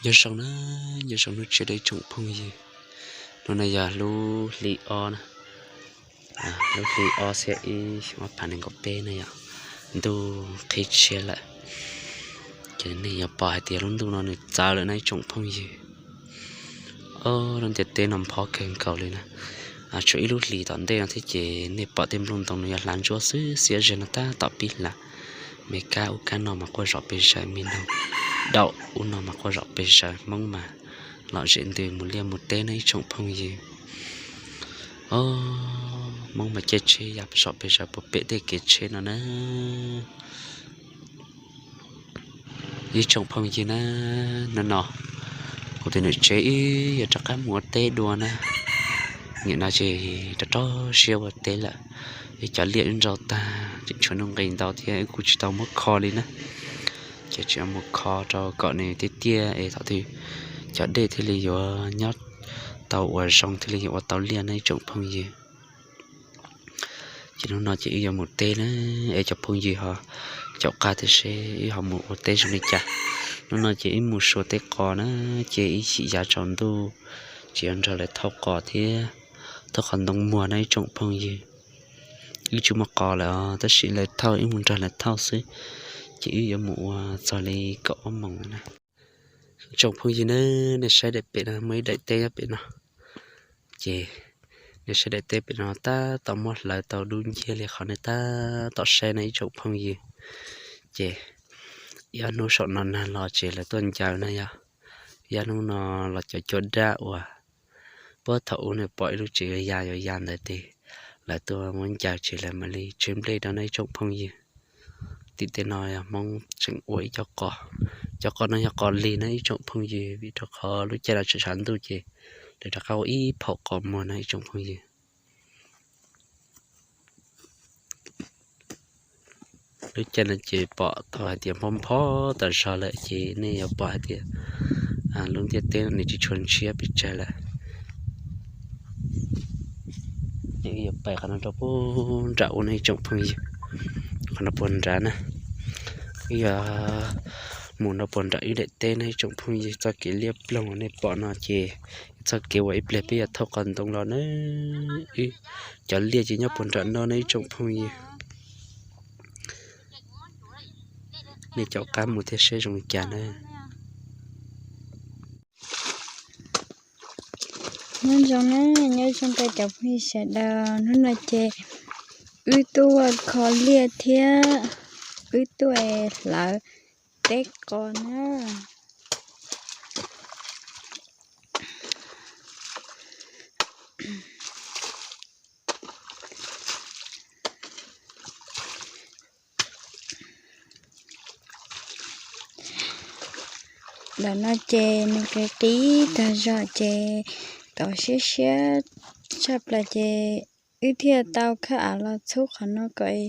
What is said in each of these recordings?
Nyob zoo na, nyob zoo hnub tshiab rau ib tsoom phooj ywg. Hnub no yog lub hli ob na, lub hli ob xiab ib ob phav nees nkaum peb na yom. Ntuj qhib tshiab lawm, ces nej yuav pom hais tias lub ntuj no nws txawv lawm na ib tsoom phooj ywg. Lub ntiaj teb no phob kawg nkaus li na. Tshuav ib lub hlis tom ntej no thiab ces nej pom tej nplooj ntoo no yog hlav ntsuab xwb, xiab zeg no tab tom pib hlav. Me kab ub kab no mas quaj zom pes zaws, me noog dauj ub no mas quaj zom pes zaws, Hmoob mas lom zem ntws mus liaj mus teb na ib tsoom phooj ywg. Hmoob mas caij tsheb ya zom pes zaws puag pem tej kev tsheb no na. Ib tsoom phooj ywg na, hnub no kuv tus niam tsev wb yuav rov qab mus ua teb dua na. Nim no ces rau rau siab ua teb lawm, wb cov liaj wb nrau tag tseem tshuav nuj nqis ntau thiab wb kuj tsis tau muab kho li na. Ces tseem mus kho rau kom nws tiaj tiaj es thaum twg cov dej thiaj li yuav nyob tau ua zoo thiaj li yuav ua tau liaj na ib tsoom phooj ywg. Ces hnub no ces wb yuav mus teb na, es cov phooj ywg ho caum qab thiab seb wb ho mus ua teb zoo li cas. Hnub no ces wb mus xyuas teb qos na, ces ib chim yav tsaus ntuj ces yuav nrog lawv thauj qos thiab, thauj qos ntoo muag na ib tsoom phooj ywg. Wb tsis muaj qos lawm os, tab sis lawv thauj wb mus nrog lawv thauj xwb. Ces wb yuav mus ua txog li kaum ob moos na. Tsoom phooj ywg na, nej saib daim pem no muaj ib daim teb nyob pem no. Ces nej saib daim teb pem no tab tom muab hlawv tau dub nciab li qhov nej tab tom saib na ib tsoom phooj ywg. Ces ib ob hnub saum no nag los ces lawv tuaj ncaws na yog, ib ob hnub no los cov cua daj uas puag thaum ub nws pom ib lub tsev yuav ya yuav ya ntawd ces lawv tuaj muab ncaws ces lawv mam li tseg nplej rau na ib tsoom phooj ywg. Tim tej no yog Hmoob tseem ua ib co qos, cov qos no yog qos lig na ib tsoom phooj ywg, vim rau qhov lub caij no tseem tshav ntuj ces lawv rov qab ua ib phaum qos muag na ib tsoom phooj ywg. Lub caij no ces pom tau hais tias nphob nphob tas zog lawm ces nej yuav pom hais tias lub ntiaj teb no nws tsis tshua ntshiab pes tsawg lawm. Ces wb yuav pais qhov no rau puag nram ub na ib tsoom phooj ywg, qhov no puag nrad na. Wb yuav mus rau puag nram ib daim teb na ib tsoom phooj ywg, txoj kev liab ploog uas nej pom no ces txoj kev uas ib pliag peb yuav thauj qos ntoo los na. Wb cov liaj ces nyob puag nram no na ib tsoom phooj ywg. Nej caum qab mus thiab seb zoo li cas na. Nyob zoo na, nyob zoo rau cov phooj ywg sawv daws. Hnub no ces wb tuaj kho liaj thiab wb tuaj hlawv teb qos na. Ntawm no ces nws qis qis tag zog ces tov siab siab tshaj plaws ces wb thiaj tau khawb av los txhub qhov no kom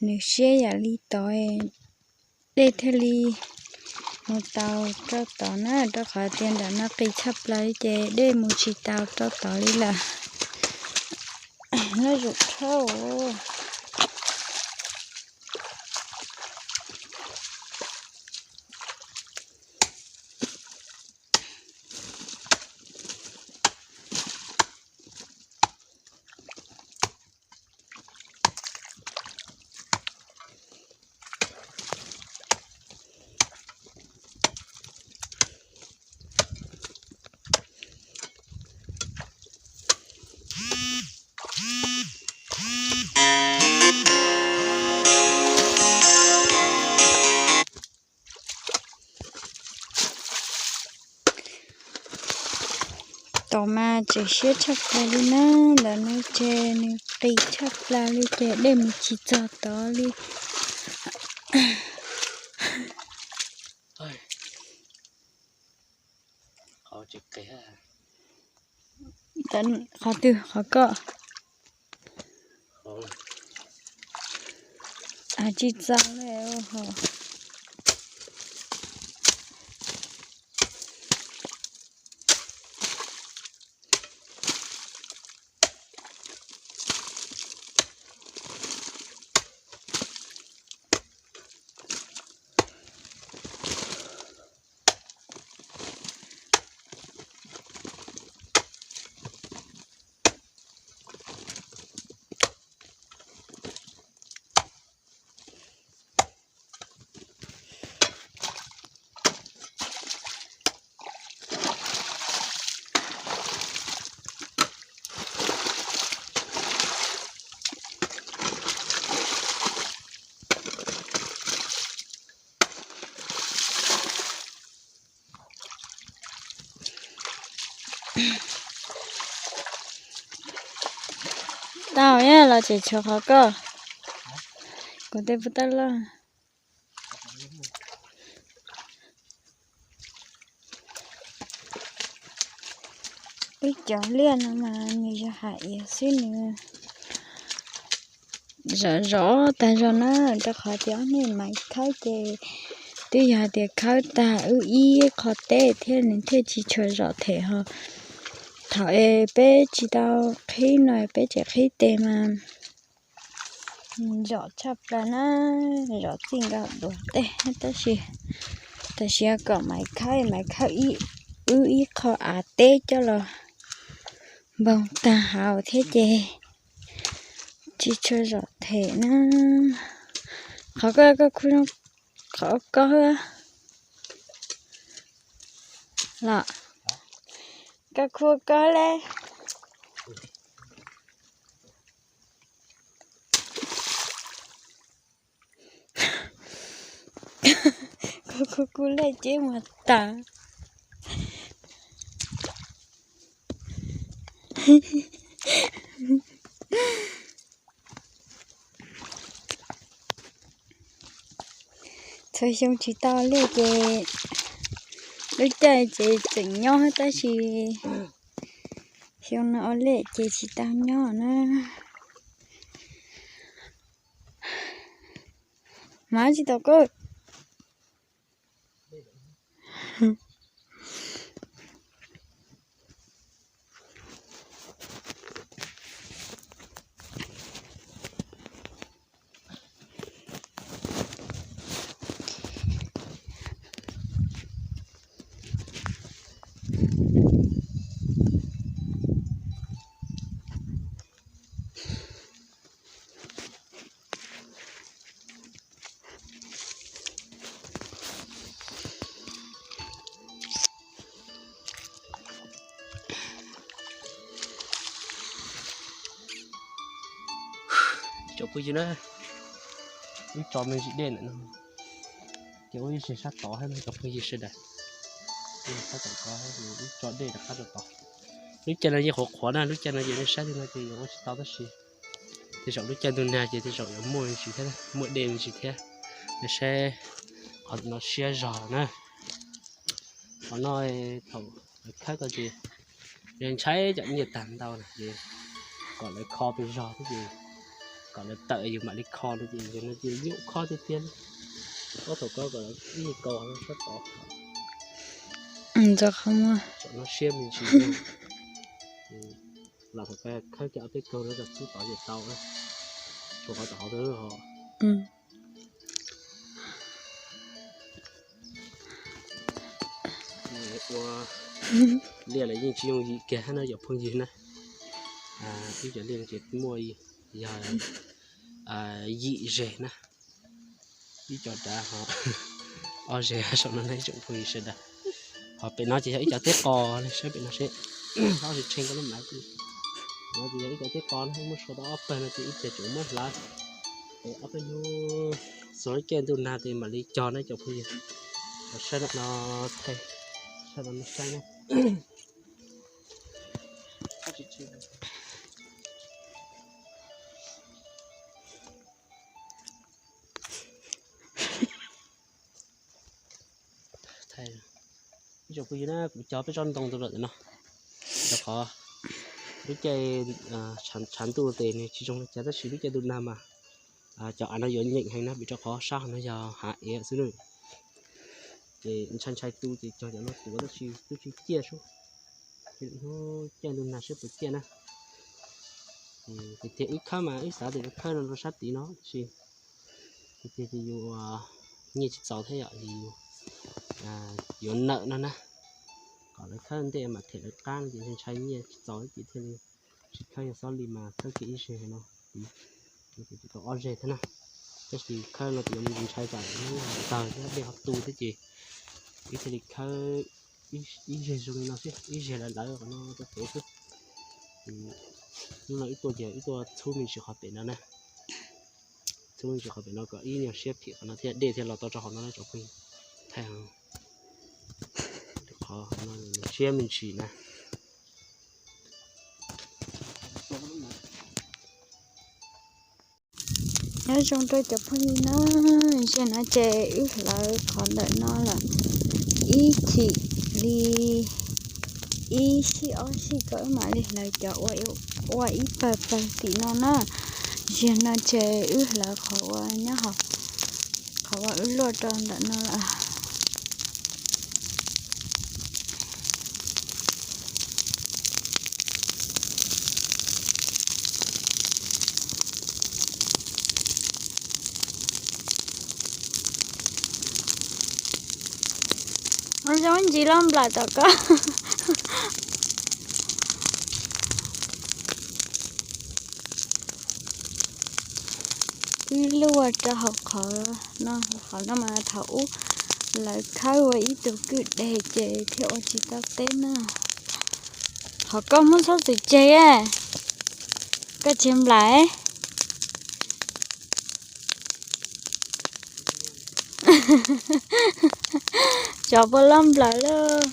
nws siab yam li tod, dej thiaj li mus tau rau tod na, rau qhov tias ntawm no qis tshaj plaws li ces dej mus tsis tau rau tod li lawm. Noj zaum dhau. Tom mas tseem siab tshaj plaws li na, ntawm no ces nws qis tshaj plaws li ces dej mus tsis txog tod li. Qhov twg, qhov koj? Tsis txaus li. Tau yog los tseem tshuav qhov koj, kuv tej pub tab loj. Wb cov liaj no mas nws yog hav iav xwb, nws zom zov tag zog na, rau qhov tias ob hnub Maiv khawb ces twb yog hais tias khawb tag wb ib qho teb thiab nws thiaj tsis tshua zom them ho. Thaum es peb tsis tau qhib no peb tseem qhib tes mas zom tshaj plaws na, zom txij nkawm duav tej, tab sis tam sim kom Maiv khawb, Maiv khawb wb ib qho av teb coj los npog tag hauv thiab ces tsis tshua zom them na. Qhov koj, koj khu, qhov koj los, koj khu koj le. Kuv, kuv, kuv lej ceb mus tas. Txhua xyoo tsis tau ua liaj ces lub caij ces tseem nyob tab sis xyoo no ua liaj ces tsis tau nyob na. Mas tsis tau koj. Cov phooj ywg na, wb tso me ntsis dej ntawm no, ces ua ib zig sab tod thiab no cov phooj ywg sawv daws. Sab tom ko wb tso dej rov qab rau tod. Lub caij no yeej qhuav qhuav na, lub caij no ces nej saib li no ces yuav ua tsis tau tab sis tej zaum lub caij ntuj nag ces tej zaum yuav muaj me ntsis thiab, muaj dej me ntsis thiab. Nej saib qhov no siab zog na. Qhov no thaum lawv khawb tau ces yog ntshai cov nyiaj tag ntau na ces kom lawv kho pes zog thiab ces kom lawv tawm yus mam li kho no ces yog no ces nyuaj kho tiag tiag li. Ob thaum ko kom lawv ib kaus sab tod. Txawm no siab me ntsis na. Los thaum ko khawb kiag ob peb kaug no kom txub tod ces tau na. Tshuav qhov tom hauv xwb ho. Ua liaj los yeej tsis yooj yim kiag thiab no cov phooj ywg na. Ib cov liaj ces muaj yog yim zeg na, ib co dav ho ob zeg saum no na ib tsoom phooj ywg sawv daws. Ho pem no ces yog ib co teb qos li, saib pem no seb, ob zeg tshee koj lub mav. No ces yog ib co teb qos na, muab sau tau ob pawg no ces ib teg tseem muab hlawv. Es ob peb hnub txog lub caij ntuj nag ces mam li cog na cov phooj ywg. Saib no, saib no, saib na. Ib tsoom phooj ywg na, kuv cog peb tsob ntoo ntawm no, rau qhov lub caij tshav ntuj ces nws tsis zoo li cas tab sis lub caij ntuj nag mas cov av no yuav nyeem heev na, vim rau qhov sab hauv no yog hav ev xwb na. Ces ntshai ntshai tu ces cog cov no tuav tab sis twb tsis ciaj sub. Hnub caij ntuj nag seb puas ciaj na. Tiag tiag wb khawb mas wb xav tias yuav khawb no rau sab tid no tab sis tiag tiag ces yus nyiaj tsis txaus thiab yom, yuav nawm no na. Kom lawv khawb ntej mam them lawv qab no ces ntshai nyiaj tsis txaus ces thiaj li tsis khawb, yog xob li mas khawb kiag ib zeg no, tau ob zeg thiab na. Tab sis khawb no ces yuav ntshai tsam ntawg thiab dej ho tu thiab ces wb thiaj li khawb ib zeg zoo li no xwb, ib zeg lawv lawv qhov no rau pem xwb. Hnub no wb tuaj ces wb tuaj txhub me ntsis qhov pem no na. Txhub me ntsis qhov pem no kom ib nyuag siab phim qhov no thiab dej thiaj los tau rau qhov no na cov phooj ywg. Thaij qhov no siab me ntsis na. Nyob zoo rau cov phooj ywg na, zaum no ces wb hlawv qhov ntawm no lawm ib chim li ib sij ob sij ko wb mam li hlawv cov ua ib pawg pawg tim no na. Zaum no ces wb hlawv qhov ua nyob hauv, qhov ua wb luaj rau ntawm no lawm. Zoo ntsis loj nplaim tom ko. Wb luaj rau hauv qhov no, qhov no mas thaum ub lawv khawb ua ib tug kwj deg ces thiaj ua tsis tau teb na. Qhov koj muab txhob txwm tseg, koj tseg nplaim. Cov puas loj nplaim lawm.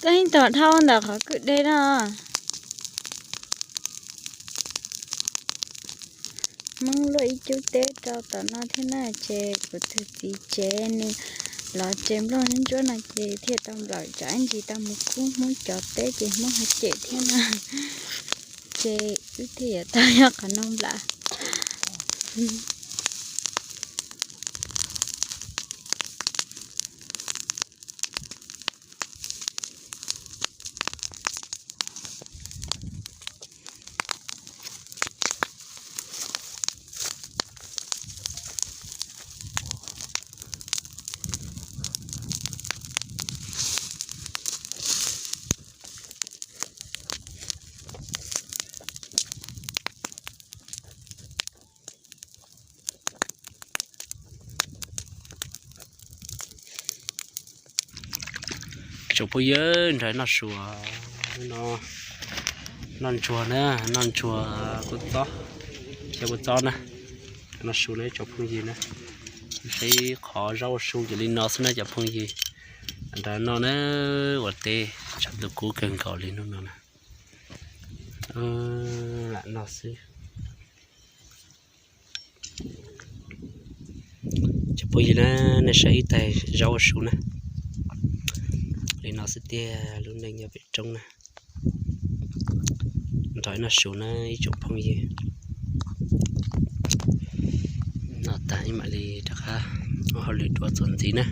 Koj yeej tom dhau ntawm qhov kwj deg no. Hmoob luaj ib cub teb rau tom no thiab na, ces kuv tus txiv tsev nws los tsev nplooj ntsuab no ces thiaj tau nplaum tsam ib ntsis tau mus khub Hmoob cov teb ces Hmoob ho cem thiab na. Ces wb thiaj yuav tau nyob qhov no nplaim. Tsoom phooj ywg, nrog noj su no, noj ntsuag na, noj ntsuag kua txob, xyaw kua txob na, noj su na tsoom phooj ywg na. Saib qhov zaub ua su ces li no xwb na cov phooj ywg. Nrog noj na, ua teb tshav ntuj kub kawg nkaus li hnub no na. Lam noj xwb. Cov phooj ywg na, nej saib ib tais zaub ua su na. Li no xwb tiag lub neej nyob pem roob na. Nrog noj su na ib tsoom phooj ywg. Noj tag mam li rov qab ua hauj lwm dua txuas ntxiv na.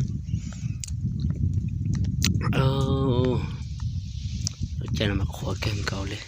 Lub caij no mas qhuav kawg nkaus li.